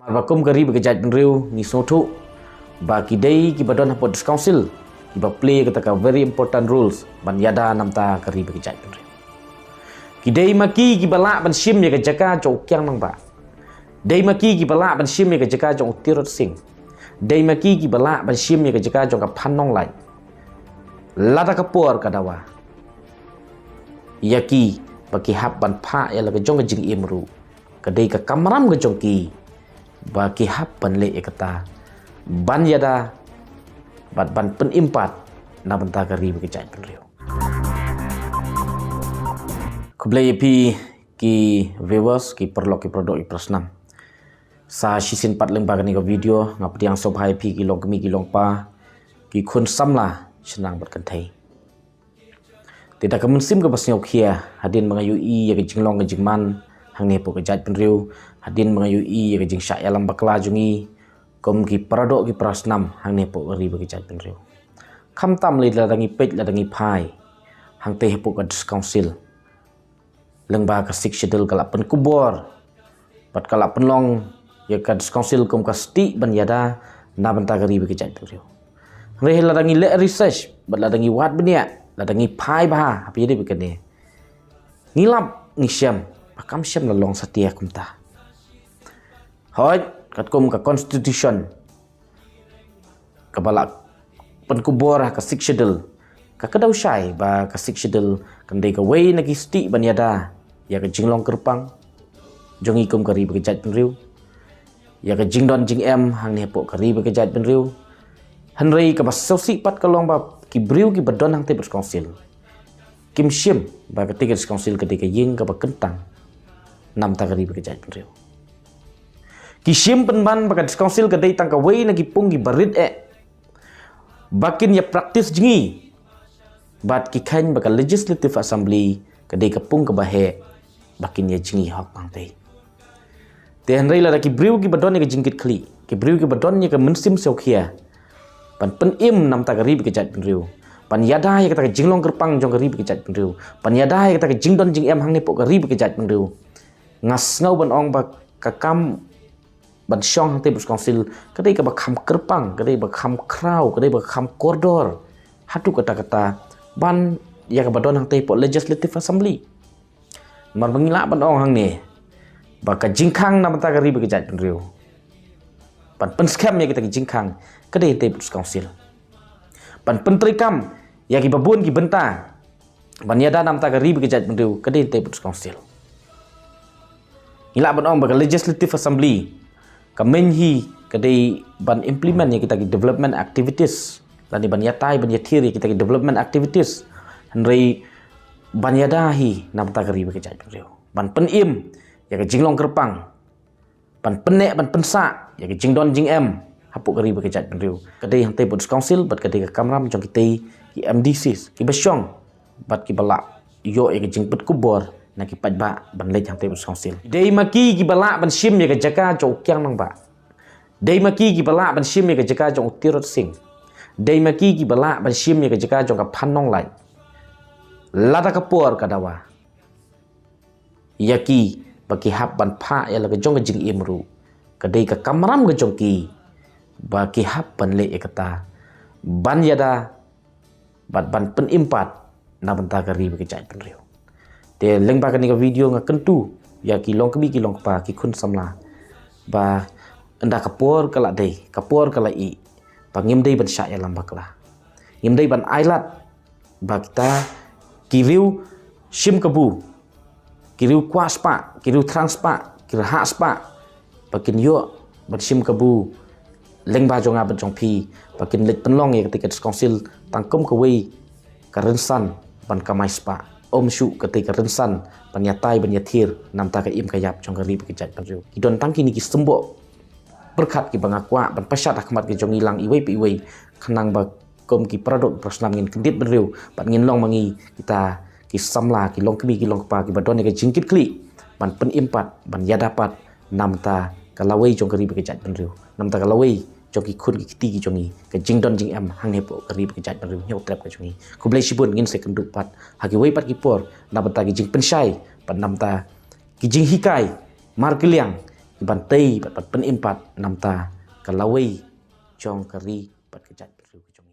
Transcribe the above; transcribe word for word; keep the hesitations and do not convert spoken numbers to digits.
Ba kum ka ri bad ka jaitbynriew ngi sngewthuh ba ki dei kiba don hapoh District Council kiba play kata ka very important roles ban ïada namta ka ri bad ka jaitbynriew. Ki dei ma ki kiba lah ban shim ïa ka jaka jong u Kiang Nangbah. Dei ma ki kiba lah ban shim ïa ka jaka jong u Tirot Sing. Dei ma ki kiba lah ban shim ïa ka jaka jong ka Phan Nonglait. Lada ka por ka dawa ïa ki ba ki hap ban phah ïa la ka jong ka jingim ruh, ka dei ka kamram ka jong ki ba ki hap ban leh ïa kata, ban ïada bad ban pynim pat na bynta ka ri bad ka jaitbynriew. Khublei ïa phi ki viewers, ki paralok, ki paradoh, ki parasnam. Sa shisien pat lyngba kane ka video nga pdiang sngewbha ïa phi ki longkmie ki longkpa, ki khun samla shnong bad kynthei. Te da ka mynsiem kaba sngewkhia, hadien ba nga ïohi ïa ka jinglong ka jingman hangne hapoh ka jaitbynriew, hadien ba nga ïohi ïa ka jingshah ïalam bakla jong ngi kum ki paradoh ki parasnam hangne hapoh ka ri bad ka jaitbynriew. Khamtam lei lada ngi peit lada ngi phai hangtei hapoh ka District Council lyngba ka Sixth Schedule ka la pynkupbor bad ka la pynlong ïa ka District Council kum ka stieh ban ïada na bynta ka ri bad ka jaitbynriew. Hynrei lada ngi leh research bad lada ngi wad bniah, lada ngi phai bha ha phi dei bad kane, ngi lap ngi shem ba kam shem la long satia kumta. Hooid, katkum ka constitution kaba la pynkupbor ha ka Sixth Schedule, ka kdew shai ba ka Sixth Schedule kan dei kawei na ki stieh ban ïada ïa ka jinglong kyrpang jong ngi kum ka ri bad ka jaitbynriew, ïa ka jingdon jingem hangne hapoh ka ri bad ka jaitbynriew. Hynrei kaba sngewsih pat ka long ba ki briew kiba don hangtei bad District Council kim shim ba katei ka District Council ka dei ka ïing kaba kyntang namta ka ri bad ka jaitbynriew. Ki shim pynban ba ka District Council ka dei tang kawei na ki pung kiba rit eh ba kin ïa practice jngi, bad ki kheiñ ba ka Legislative Assembly ka dei ka pung kaba heh ba kin ïa jngi hok hangtei. Te hynrei lada ki briew kiba don ïa ka jingkitkhlieh, ki briew kiba don ïa ka mynsiem sngewkhia ban pynim namta ka ri bad ka jaitbynriew, ban ïada ïa kata ka jinglong kyrpang jong ka ri bad ka jaitbynriew, ban ïada ïa kata ka jingdon jingem hangne hapoh ka ri bad ka jaitbynriew, nga sngew ban ong ba ka kam ban shong hangtei bad District Council ka dei kaba kham kyrpang, ka dei ba kham khraw, ka dei ba kham kordor haduh katta katta ban ïa kaba don hangtei hapoh Legislative Assembly. Namar ba ngi lah ban ong hangne ba ka jingkhang na bynta ka ri bad ka jaitbynriew, ban pynskhem ïa kita ki jingkhang, ka dei hangtei bad District Council. Ban pyntreikam ïa kiba bun ki bynta ban ïada namta ka ri bad ka jaitbynriew, ka dei hangtei bad District Council. Ngi lah ban ong ba ka Legislative Assembly ka main hi ka dei ban implement ïa kita ki development activities, lane ban ïatai ban ïathir ïa kita ki development activities, hynrei ban ïada hi namta ka ri bad ka jaitbynriew, ban pynim ïa ka jinglong kyrpang, ban pynneh ban pynsah ïa ka jingdon jingem hapoh ka ri bad ka jaitbynriew, ka dei hangtei bad District Council bad ka dei ka kamram jong kitei ki M D Cs kiba shong bad kiba lah ïoh ïa ka jingpynkupbor na ki paidbah ban leit hangtei bad District Council. Dei ma ki kiba lah ban shim ïa ka jaka jong u Kiang Nangbah. Dei ma ki kiba lah ban shim ïa ka jaka jong u Tirot Sing. Dei ma ki kiba lah ban shim ïa ka jaka jong ka Phan Nonglait. Lada ka por ka dawa ïa ki ba ki hap ban phah ïa la ka jong ka jingim ruh, ka dei ka kamram ka jong ki ba ki hap ban leh ïa kata, ban ïada bad ban pynim pat na bynta ka ri bad ka jaitbynriew. Te lyngba kane ka video nga kyntu ïa ki longkmie ki longkpa, ki khun samla, ba ynda ka por ka la dei, ka por ka la ih, ba ngim dei ban shah ïalam bakla, ngim dei ban ailad ba kita ki riew shim kabu, ki riew kwah spah, ki riew thrang spah, ki rhah spah, ba kin ïoh ban shim kabu lyngba jong nga bad jong phi, ba kin leit pynlong ïa katei ka District Council tang kum kawei ka rynsan ban kamai spah, ym shuh katei ka rynsan ban ïatai ban ïathir namta ka im ka ïap jong ka ri bad ka jaitbynriew. Ki don tang kine ki symboh pyrkhat kiba nga kwah ban pashat ha khmat ka jong ngi lang iwei pa iwei, khnang ba kum ki paradoh parasnam ngin kyndit bynriew bad ngin long ma ngi kita ki samla, ki longkmie ki longkpa kiba don ïa ka jingkitkhlieh ban pynim pat, ban ïada pat namta ka lawei jong ka ri bad ka jaitbynriew, namta ka lawei jong ki khun ki kti ki jong ngi, ka jingdon jingem hangne hapoh ka ri bad ka jaitbynriew hynñiewtrep ka jong ngi. Khublei shibun, ngin sa ïakynduh pat ha kiwei pat ki por na bynta ki jingpynshai bad namta ki jinghikai markylliang ban tei bad ban pynim pat namar ka lawei jong ka ri bad ka jaitbynriew ka jong